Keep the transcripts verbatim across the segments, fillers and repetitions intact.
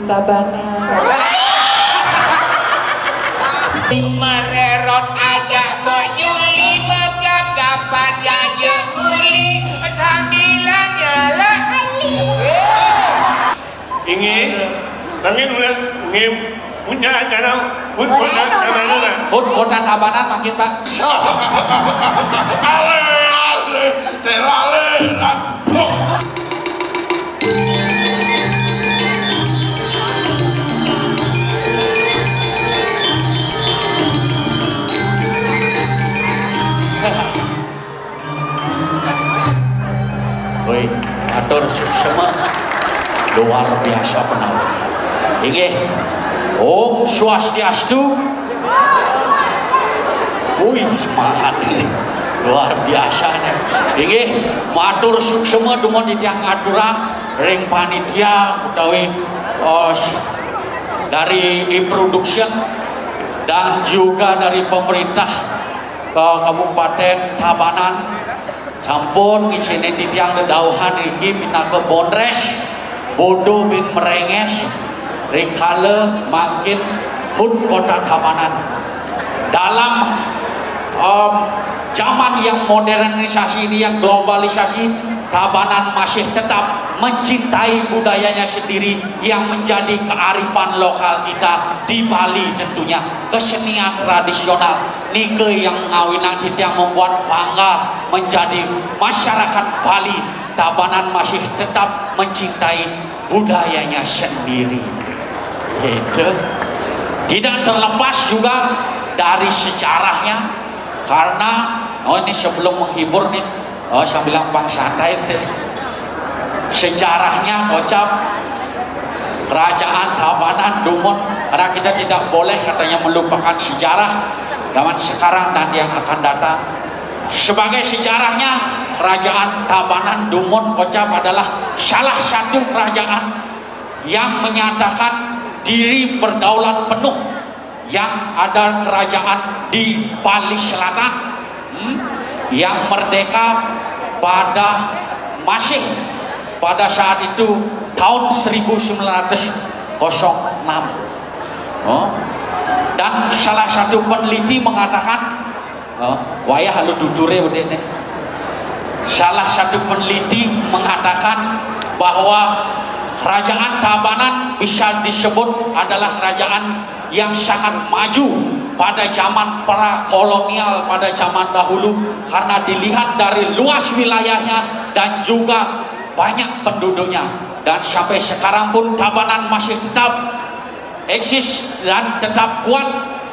Tabanan. Marerot aja bonyuli, begagapan jaje uli, sambilan nyala. Inggih, mangkin ulah nggih punya nyana, pun kota Tabanan. Pun kota Tabanan mangkin, Pak. Ale, ale, terale. Woi, atur suksema luar biasa penampilan. Inggih. Om Swastiastu. Wih, semangat ini. Luar biasa nih. Inggih, matur suksema dumun titiang ngaturang ring panitia utawi eh, dari production dan juga dari pemerintah eh, Kabupaten Tabanan sampun ngicénin titiang dedauhan niki pinaka bondrés, bodo bin merenges, rikala mangkin hut kota Tabanan. Dalam em, zaman yang modernisasi ini, yang globalisasi, Tabanan masih tetap mencintai budayanya sendiri yang menjadi kearifan lokal kita di Bali, tentunya kesenian tradisional. Nika yang ngawinang titiang membuat bangga menjadi masyarakat Bali. Tabanan masih tetap mencintai budayanya sendiri. Itu tidak terlepas juga dari sejarahnya, karena oh ini sebelum menghibur nih, oh saya bilang bang santai deh. Sejarahnya kocap kerajaan Tabanan dumun, karena kita tidak boleh katanya melupakan sejarah zaman sekarang dan yang akan datang. Sebagai sejarahnya, kerajaan Tabanan dumun kocap adalah salah satu kerajaan yang menyatakan diri berdaulat penuh yang ada kerajaan di Bali Selatan, hmm, yang merdeka pada masih pada saat itu tahun seribu sembilan ratus enam. Oh. Dan salah satu peneliti mengatakan, oh, wayah lu tuture udah nih. Salah satu peneliti mengatakan bahwa kerajaan Tabanan bisa disebut adalah kerajaan yang sangat maju pada zaman pra kolonial, pada zaman dahulu, karena dilihat dari luas wilayahnya dan juga banyak penduduknya. Dan sampai sekarang pun Tabanan masih tetap eksis dan tetap kuat.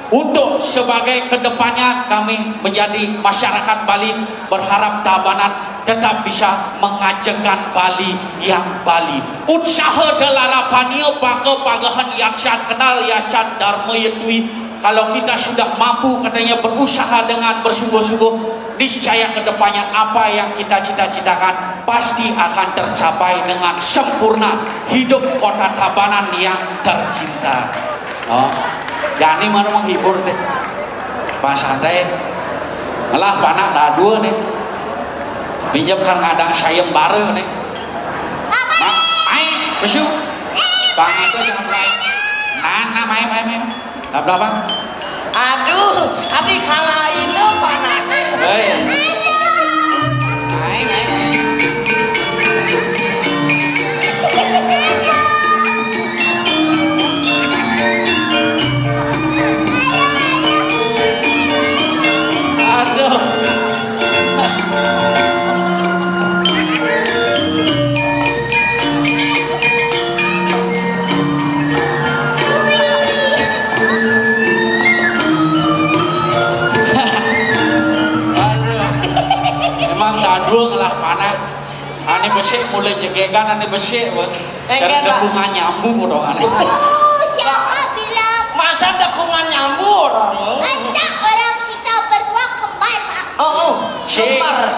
Untuk sebagai kedepannya kami menjadi masyarakat Bali berharap Tabanan tetap bisa mengajengkan Bali yang Bali. Utsaha dalara pania baka pagahan yaksat kenal yaksat dharma yetui. Kalau kita sudah mampu katanya berusaha dengan bersungguh-sungguh, niscaya kedepannya apa yang kita cita-citakan pasti akan tercapai dengan sempurna. Hidup kota Tabanan yang tercinta. Oh, jani mana menghibur deh. Pas santai. Ngelah panak dadua nih. Pinjam kan ngadang sayembara nih. Mak, main, besu. Bang itu jangan main. Nana main, main, main. Lap, lap, bang. Aduh, adi kalaina panakna. Hei. Aing, aing, aing. Aduh. Aduh. Emang dadua ngelah panah. Ane besik mulai jegegan, ane besik, weh. Enggak, dari Pak. Dekungan nyambu, bodoh ane. Oh, siapa bilang? Masa dekungan nyambu orang? Enggak, orang kita berdua kembar, Pak. Oh, oh, si kembar.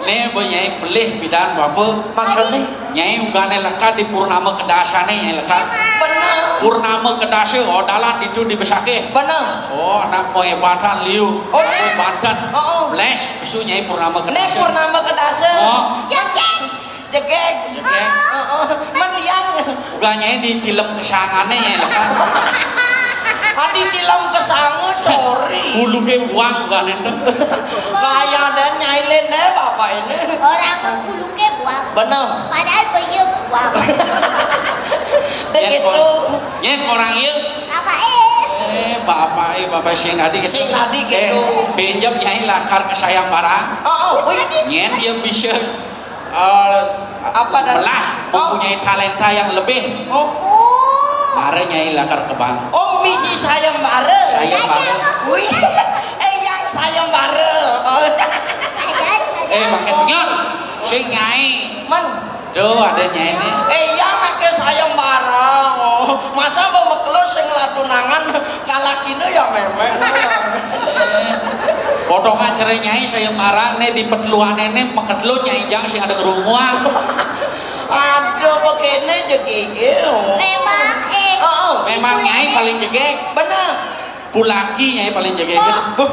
Nih, Bu Nyai pelih pidan, Bapak. Maksudnya? Nyai ugane lekat di purnama kedasane, Nyai lekat. Bener. Purnama kedasa, oh, dalan itu di Besakih. Bener. Oh, anak penghebatan liu. Oh, Banten. Oh, oh. Bless, bisu Nyai purnama kedasa. Nih, purnama kedasa. Oh. Joget. Jegég. Jegég. Heeh. Men Yang. Bukannya di film kesangannya ya, kan? Adi film kesangan, sorry. Buluké buang bukan itu. Kaya dan nyailin deh bapak ini. Orang tuh buluké buang. Bener. Padahal beliau buang. Deh gitu. Nyén orang ieu. Bapak eh. Eh, bapak eh, bapak sing tadi gitu. Sing tadi gitu. Eh, bénjep nyai lakar ka sayembara. Oh, oh, wih. Nyén dia bisa eh, apa dan melah, oh, mempunyai talenta yang lebih. Oh. Mare nyai lakar kebang. Oh, misi sayembara. Sayembara. Wih, eh yang sayembara. Oh. Eh, makin nyor. Sing nyai. Men. Tuh, ada nyai nih. Eh, yang pakai sayembara. Oh. Masa mau mekelus sing latunangan kalakina ya memang. Potongan cerai nyai sayembara nih di petluan ini, peketlun nyai jang sing ada kerumuan. Aduh, begini jegege. Memang eh. Oh, memang nyai paling jegeg. Bener. Pulaki nyai paling jegeg. Oh.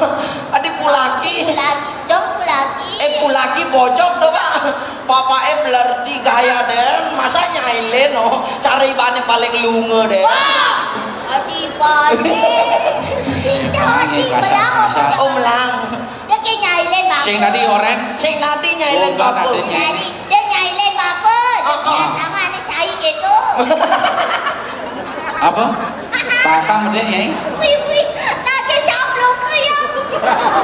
Adi pulaki. Pulaki dong, pulaki. Eh, pulaki bojok dong, Pak. Bapak eh belerti gaya den. Masa nyailin, oh. Cara ibane paling lunga den. Wah. Adi ibane. Sing dah adi belang. Oh, melang. Dia kayak nyailin bapak. Sing tadi oren. Sing tadi nyailin bapak. Tadi dia nyailin bapak. Oh, oh. Dia sama anak saya gitu. Apa? Bakang deh ya. Wih, wih. Lagi caplok ya.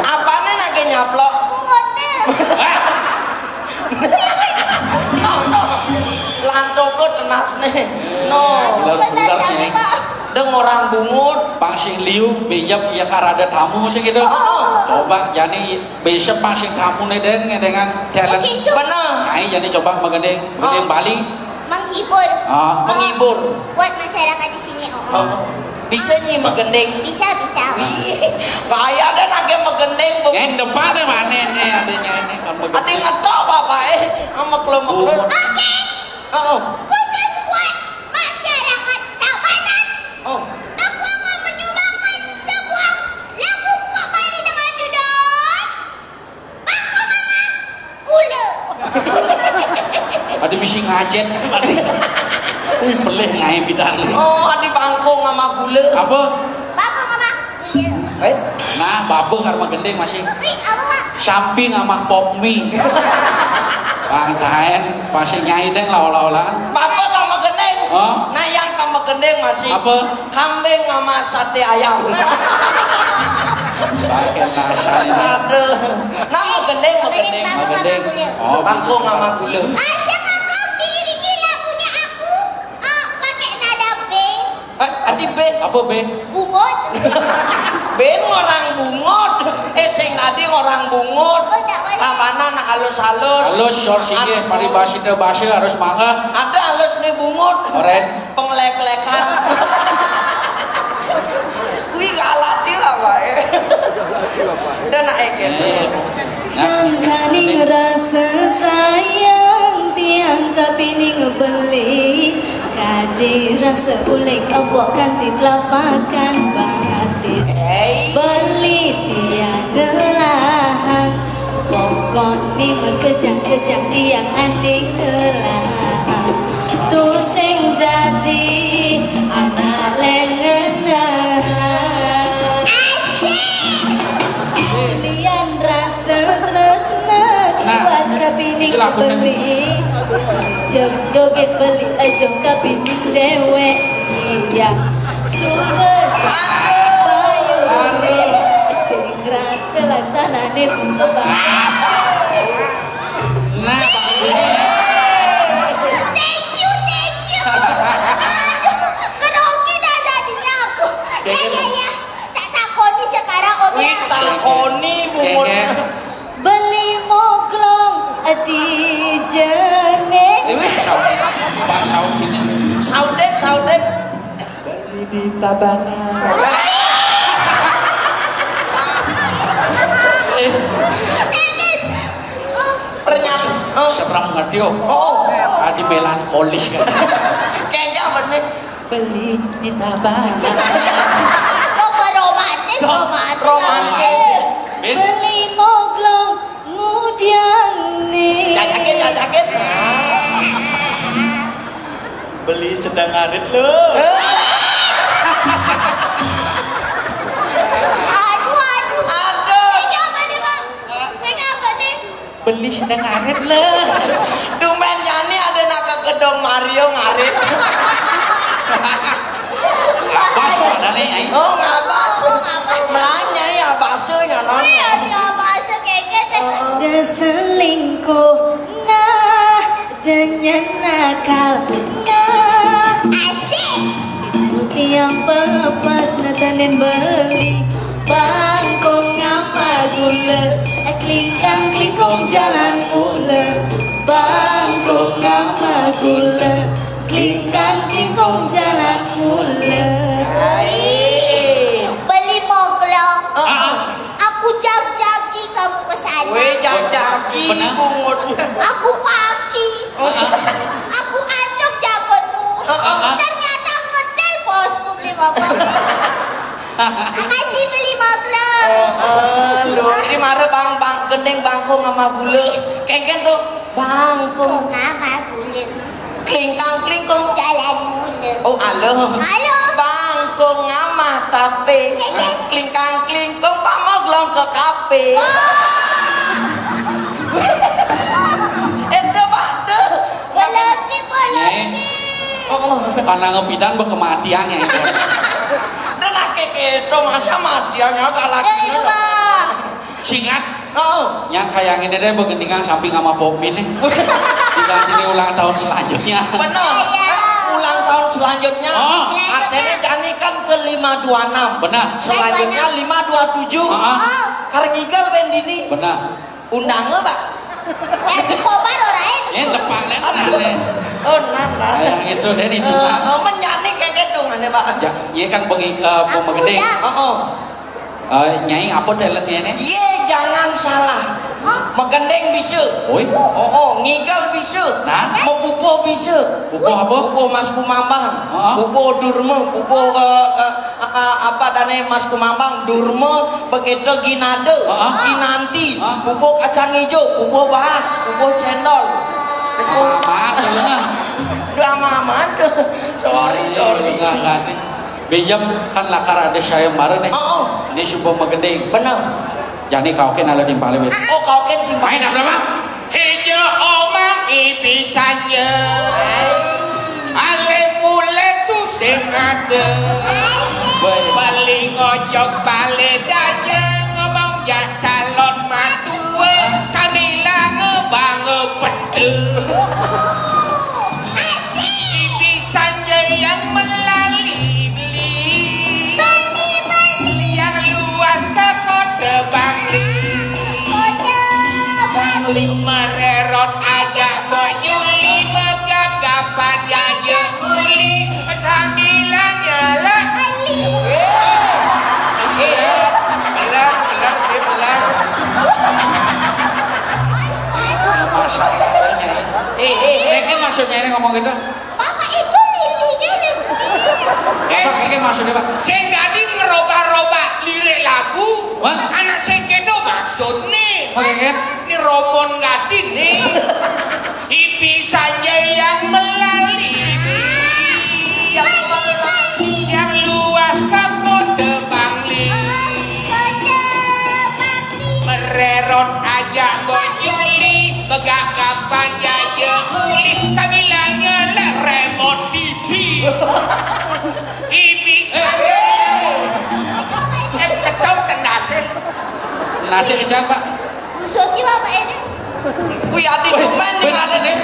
Apane lagi nyaplok? Bungut deh. No, no. Lantoko tenas nih. No. Bener, bener nih. Deng orang bungut. Pang sing liu, bénjep ya karada tamu sih gitu. Oh. Coba jani bisa pang sing tamu nih den ngedengan talent. Begitu. Bener. Ayo jani coba magendeng, gendeng Bali. Menghibur. Ah. Menghibur. Buat masyarakat di sini, oh. Oh. Bisa nyi magendeng. Bisa, bisa. Ih, kaya den lagi magendeng. Yang depan deh mana nih adanya ini kan magendeng. Ada ngetok bapak eh, sama kelom-kelom. Oke. Oh. Khusus buat masyarakat Tabanan. Oh. Aku akan menyumbangkan sebuah lagu pop Bali dengan judul Bangko Mama Gula. Adi misi ngajet. Adi. Wih, pelih ngai pidan. Oh, adi bangko mama gula. Apa? Bangko Mama Gula. Eh? Nah, baba karma gending masih. Wih, apa? Samping sama pop mie. Bang Taen, pasti nyai deh lah olah-olah. Baba karma gending. Oh? Nah, yang karma gending masih. Apa? Kambing sama sate ayam. Pakai nasi. Aduh. Nama gendeng, gendeng. Gendeng. Oh, bangko sama gula. Aja kakak diiringi lagunya aku, eh, pakai nada B. Eh, adi B. Apa B? Bungut. B orang bungut. Eh, sing tadi orang bungut. Oh, ndak boleh. Tabanan halus-halus. Halus, sor singgih, paribasita basa harus mangga. Ada halus nih bungut. Oren. Penglek-lekan. Kuwi galati lah wae. Dan naik ya. Sangkaning rasa sayang tiang kapining beli, kadi rasa uling embok kanthi telapakan batis. Beli tiang gelahang, pokok ni mengejang-kejang tiang anding gelahang. Tu sing dadi anak lengenah. Asik. Lian rasa tresna. Nah, kiwat kapining beli. Jog joget beli, eh, jog kapining dewek. Iya. Sumber payu. Sing rasa laksanane bunga bang. Nah, thank you, thank you. Aduh, grogi dah jadinya aku. Ya, ya, ya. Tak takoni sekarang, Om, ya. Wih, takoni, bungut. Beli moglong di jene. Ini saut. Pak saut ini. Sautin, sautin. Beli di Tabanan. Eh. Ternyata, oh. Seberang ngerti, oh. Oh. Adi melankolis kan. Kayaknya apa nih? Beli di Tabanan. Kok romantis, romantis. Romantis. Beli moglong ngudian nih. Jajakin, jajakin. Beli sedang ngarit lu. Aduh, aduh. Aduh. Ini apa nih, Bang? Ini apa nih? Beli sedang ngarit lu. Tumben Yani ada nak ke gedong Mario ngarit. Baso ada nih, ai. Oh, nggak baso. Melanya ya, baso ya, non. Iya, nggak baso kayak gitu. Ada selingkuh, nah, dengan nakal, nah. Asik. Putih yang pelepas, natanin beli. Bangkong ngama gula, klingkang klingkong jalan mula. Bangkong ngama gula, klingkang klingkong jalan mula. Hai. Beli moglo. Ah. Aku jajaki kamu ke sana. Weh, jajaki. Benar. Bungut. Aku paki. Oh. Aku andok jagonmu. Ah, ah. Ternyata ngedel bosku beli moglo. Makasih beli moglo. Eh, eh, lu, di mana bang, bang, gendeng bangkong sama gula. Kengken tuh, bangkong. Kok nggak sama gula? Klingkang klingkung. Jalan mulu. Oh, halo. Halo. Bangkung ngamah tape. Klingkang klingkung pamoglong ke kafe. Oh. Itu, Pak, tuh. Belum nih, belum nih. Oh, oh. Karena ngepidan berkematian ya itu. Dan laki itu masa matiannya tak lagi. Ya, itu, Bang. Singkat. Oh. Nya kayaknya deh begendingan samping sama Pomin nih. Di sini ulang tahun selanjutnya. Benar. Iya. Eh, ulang tahun selanjutnya. Oh. Selanjutnya. Katanya jani kan ke lima dua enam. Benar. Selanjutnya lima dua tujuh. Heeh. Oh. Karena ngigal band ini. Benar. Undangnya, Pak. Ya, si Kobar orang lain. Ya, tepang lain. Oh, nana. Yang itu deh di. Eh, oh, menjani kayak gedung aneh, Pak. Ja, iya kan bengi, eh, aku begede. Udah. Oh, oh. Eh, Nyai, apa talentnya ini? Ye, jangan salah. Hah? Megendeng bisa. Oi. Oh, oh, ngigal bisa. Nah? Mepupuh bisa. Pupuh apa? Pupuh Mas Kumambang. Heeh. Pupuh Durma, pupuh, eh, eh, eh, apa dane Mas Kumambang, Durma, begitu Ginade, heeh, Ginanti, heeh, pupuh kacang hijau, pupuh bahas, pupuh cendol. Amat, ya. Udah amat tuh. Sorry, sorry. Enggak, enggak, deh. Bejam kan lakar ada sayembara nih. Oh, oh. Ini sumpah megeding. Bener. Jani kaukin ala timpale, wis. Oh, kaukin timpale. Main apa, Bang? Hejo omang ibi sanja. Ale mule tu sing ada. Woi. Beli ngojok bale danya. Ngomong jak calon matua. Sambilang ngebang petu. Asik. Sanja yang melali beli. Beli, beli. Yang luas ke Kota Bangli. Kota Bangli. Mererot aja bojuli, megap kapan jaja uli, sambilannya lah. Ali. Iya. Belang, belang, dia belang. Masalahnya. Eh, eh, eh. Ini maksudnya ini ngomong gitu. Bapak itu lilinya nih. Apa ini maksudnya, Pak? Sing dadi ngerubah-rubah lirik lagu. Wah. Anak sing kedo maksudnya. Oke, kan? Ini Romon Gadin nih. Ibi saja yang melali. Yang melali. Yang luas ke Kota Bangli. Kota Bangli. Mererot aja bojuli. Begak kapan jaja uli. Sambilanya lek remot T V. Ibis. Eh, kecau tendase. Nasi kecang, Pak. Musuh ki bapak ini. Wih, adi dumen nih, ada nih.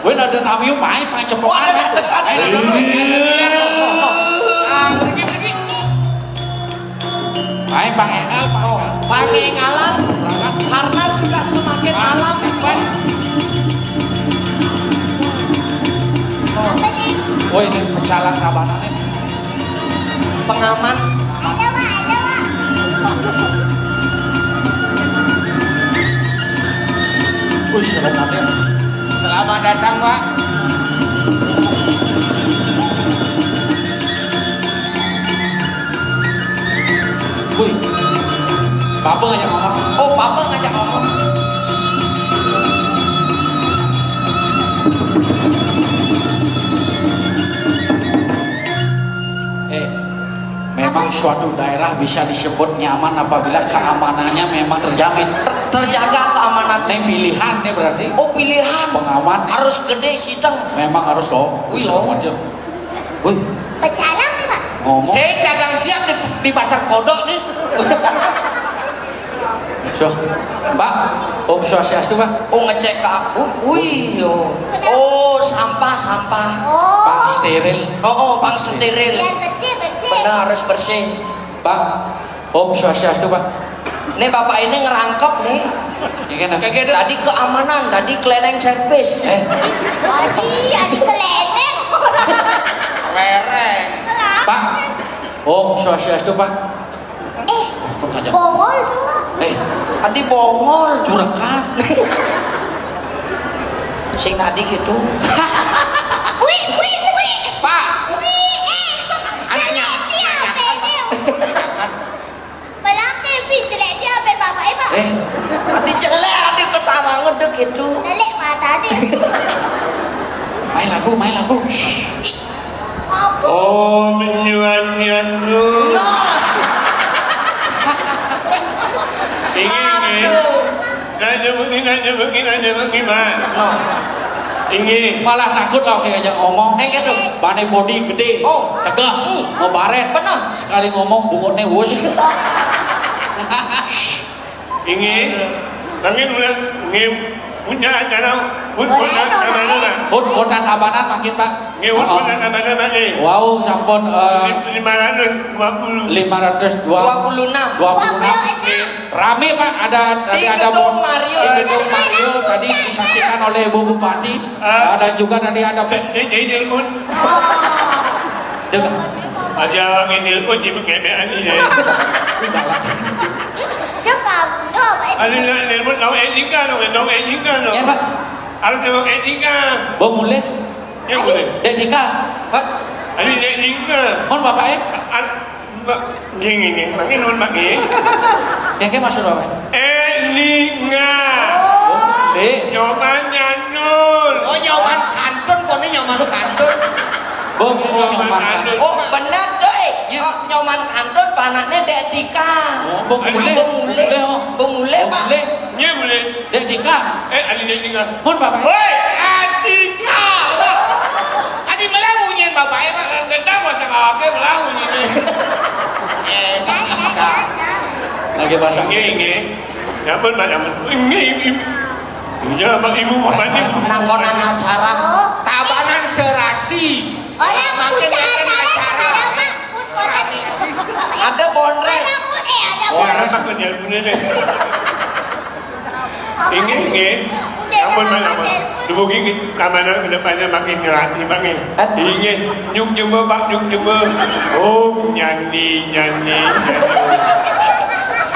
Wih, ada nami main, main cepokan. Wah, ada dekat. Eh, ada nami. Ah, pergi, pergi. Hai, Bang Engal, Bang Engal. Bang Engalan, karena sudah semakin malam. Oh, ini pecalang kabanan ini. Pengaman. Ada, Pak, ada, Pak. Wih, sebenarnya. Selamat datang, Pak. Wih, Papa ngajak ngomong. Oh, Papa ngajak ngomong. Memang suatu daerah bisa disebut nyaman apabila keamanannya memang terjamin. Terjaga keamanan. Ini pilihan nih berarti. Oh, pilihan. Pengaman nih. Harus gede siteng. Memang harus loh. Wih, bisa loh. Aja. Wih. Pecalang nih, Pak. Ngomong. Saya dagang siap di, di pasar kodok nih. So, Pak, Om Swastiastu, Pak. Oh, ngecek ke aku. Wih, yo. Oh, sampah, sampah. Oh. Pak steril. Oh, oh, Pak steril. Biar bersih, bersih. Benar, harus bersih. Pak, Om Swastiastu, Pak. Nih, Bapak ini ngerangkep nih. Ya kan? Kayak gitu. Tadi keamanan, tadi cleaning service. Eh. Tadi, tadi cleaning. Lereng. Pak, Om Swastiastu, Pak. Eh, Kok ngajak? Bongol tuh. Eh, tadi bongol. Curakan. Sing tadi gitu. Wih, wih, wih. Pak. Wih, eh. Anaknya. Dia apa ini? Pelaki, pi, jelek dia, apa bapak, eh, Pak? Eh. Tadi jelek, tadi ketawa ngedek gitu. Jelek mata dia. Main lagu, main lagu. Apa? Oh, menyuannya tuh. Nah. Ini, ini. Aduh. Nanya begini, nanya begini, nanya begini, Mak. Nah. Ini. Malah takut lah kayak ngajak ngomong. Eh, gitu. Bane body gede. Oh. Tegah. Hmm. Mau baret. Benar. Sekali ngomong, bungutnya wus. Inggih. Mangkin ulah nggih punya acara hut kota Tabanan, Pak. Hut kota Tabanan mangkin, Pak. Nggih, hut kota Tabanan, Pak, nggih. Wau, sampun, eh, lima ratus dua puluh. Lima ratus dua puluh enam. Dua puluh enam. Rame, Pak. Ada, tadi ada di gedung Mario. Di gedung Mario tadi disaksikan oleh Ibu Bupati. Ah. Ada juga tadi ada Pak. Ini, ini, ini, Dengar. Ada orang ini pun ibu kemean ini. Galak. Dia kabur, dah, Pak. Ada nak nelpon tahu etika, tahu, tahu etika, tahu. Ya, Pak. Ada tahu etika. Bang Mulih. Ya, boleh. Dek Dika. Hah? Ada Dek Dika. Mohon Bapak, eh. An-, Mbak, gini, gini. Makin nuhun, Mbak, gini. Yang ke maksud Bapak? Elinga. Oh. Dek. Nyoman Nyanul. Oh, Nyoman Kantun, kok ini Nyoman Kantun? Bang, Nyoman Kantun. Oh, benar, Doi. Iya. Oh, Nyoman Kantun, panaknya Dek Dika. Oh, Bang Mulih. Bang Mulih. Bang Mulih, oh. Bang Mulih, Pak. Bang Mulih. Iya, Mulih. Dek Dika. Eh, ada Dek Dika. Mohon, Bapak. Woi, Atika. Adi belah bunyian Bapak, ya, Pak. Gendang masa kawake belah bunyinya. Eh, Atika. Lagi bahasa. Nggih, nggih. Ya ampun, Pak, ya ampun. Nggih, nggih. Iya, Pak, Ibu, Bapak, ini. Nangkonan acara Tabanan Serasi. Orang punya acara sekarang, Pak. Pun kota di. Ada bonres. Ada pun, eh, ada. Oh, ada pun. Apa? Apa pun ya, Bunda, deh. Apa? Ini, ini. Udah, ya ampun, apa Pak, ya ampun. Telepon? Dugi, keamanan ke depannya makin ngelatih, Bang, ya. Kan? Ini, nyuk coba, Pak, nyuk coba. Oh, nyanyi, nyanyi, nyanyi.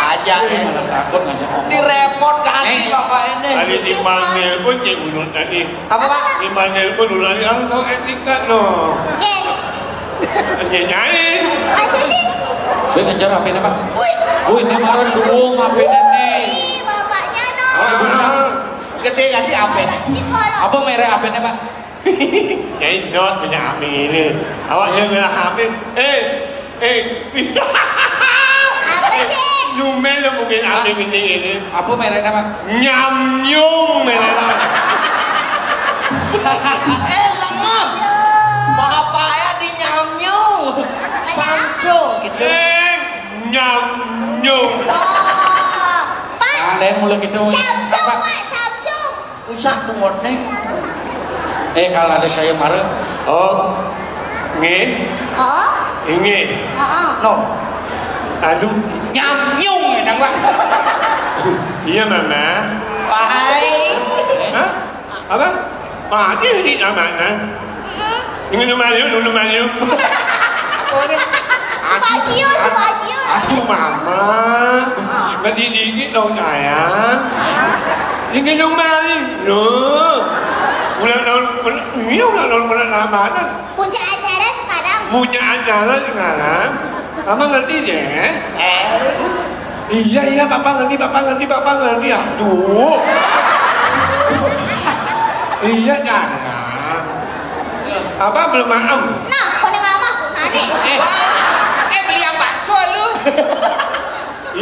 Aja, ya. Malah takut ngajak ngomong. Direpot kaki, eh, Bapak ini. Tadi si Mang nelpon, cek unut tadi. Apa, Pak? Gimana itu dulu aja, ah, no etika, no. Nyen. Nyen, nyen. Maksudnya? Be ngejar H P-nya, Pak. Wih. Wih, ini kemarin duo H P-nya nih. Wih, bapaknya, no. Ah, gede lagi H P-nya. Di kolong. Apa merek H P-nya, Pak? Ya, ini punya H P ini. Awak jangan H P. Eh, Eh. Apa sih? Nyumel lo mungkin apa ini ini? Apa mereknya, Pak? Nyamnyung mereknya. Eh, lemah. Bapak ya di nyamnyung. Sancho gitu. Eh, nyamnyung. Oh, Pak. Nah, lain mulai gitu. Samsung, Pak. Pak, Samsung. Usah tungotne. Eh, kalau ada saya marah. Oh. Nggih. Oh? Inggih. Heeh. No. Aduh. Nyamnyung, ya, Pak. Iya, Mama. Wahai. Hah? Apa? Mati ini namanya. Ini dulu maju, dulu maju. Apa ini? Aduh, Subagio, aduh, Subagio. Aduh, Mama. Nggak didikit dong, sayang. Ini dulu maju. Loh. Ulang tahun, ini ulang tahun pernikahan. Puncak acara sekarang. Puncak acara sekarang. Mama ngerti, deh? Eh. Iya, iya, Papa ngerti, Papa ngerti, Papa ngerti. Aduh. Iya, Nana. Apa belum maem? Nah, kok nang amah, aneh. Eh, eh, beli yang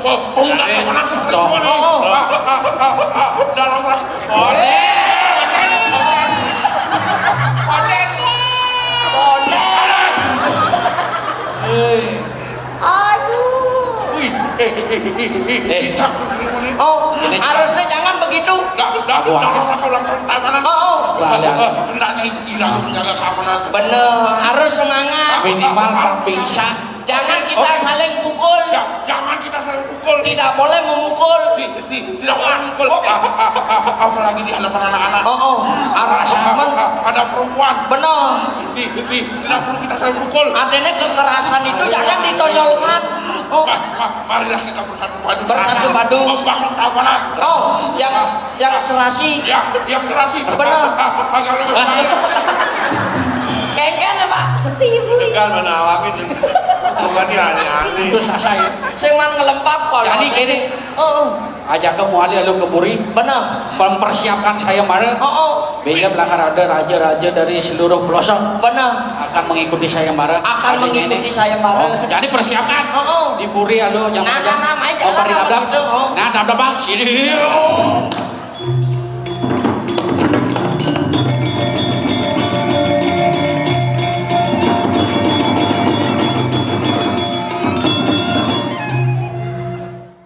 pe-, pemuda keamanan seperti gua nih. Oh, oh. Ah, ah, ah, ah, ah, dalam rangka. Boleh. Boleh. Boleh. Hei. Aduh. Wih, eh, eh, eh, eh, eh, eh, Eh. Cak, ini. Oh, ini, Cak. Harusnya jangan begitu. Dah, dah, Wah. Dalam rangka ulang tahun keamanan. Oh, oh. Wah, ya. Eh, hendaknya itu hilang menjaga keamanan. Bener, harus semangat. Minimal tak pingsan. Jangan kita Oh. saling pukul. Ja-, jangan kita saling pukul. Tidak boleh memukul. Ti-, ti-, tidak boleh memukul. A-, a-, a-, a-, apalagi di hadapan anak-anak. Oh, oh. Arah saman. A-, a-, ada perempuan. Benar. Ti-, ti-, tidak perlu kita saling pukul. Artinya kekerasan itu jangan ditonjolkan. Oh. Ma-, ma-, marilah kita bersatu padu. Bersatu padu. Membangun keamanan. Oh, yang, yang serasi. Ya, yang serasi. Benar. A-, a-, agar lebih baik. Kengken ya, Pak? Tegal mana awak ini? Bukan ya, aneh-aneh. Terus saya. Sing man ngelempak pola. Jadi gini. Oh, oh. Ajak ke muali lalu ke puri. Benar. Mempersiapkan sayembara. Oh, oh. Bila belakang ada raja-raja dari seluruh pelosok. Benar. Akan mengikuti sayembara. Akan Jadi mengikuti ini. sayembara. Oh, jadi persiapkan. Oh, oh. Di puri lalu jangan Nah, nah, nah, main jalan Nah, apa dablak. gitu, oh. Nah, dablak, Bang. Sini.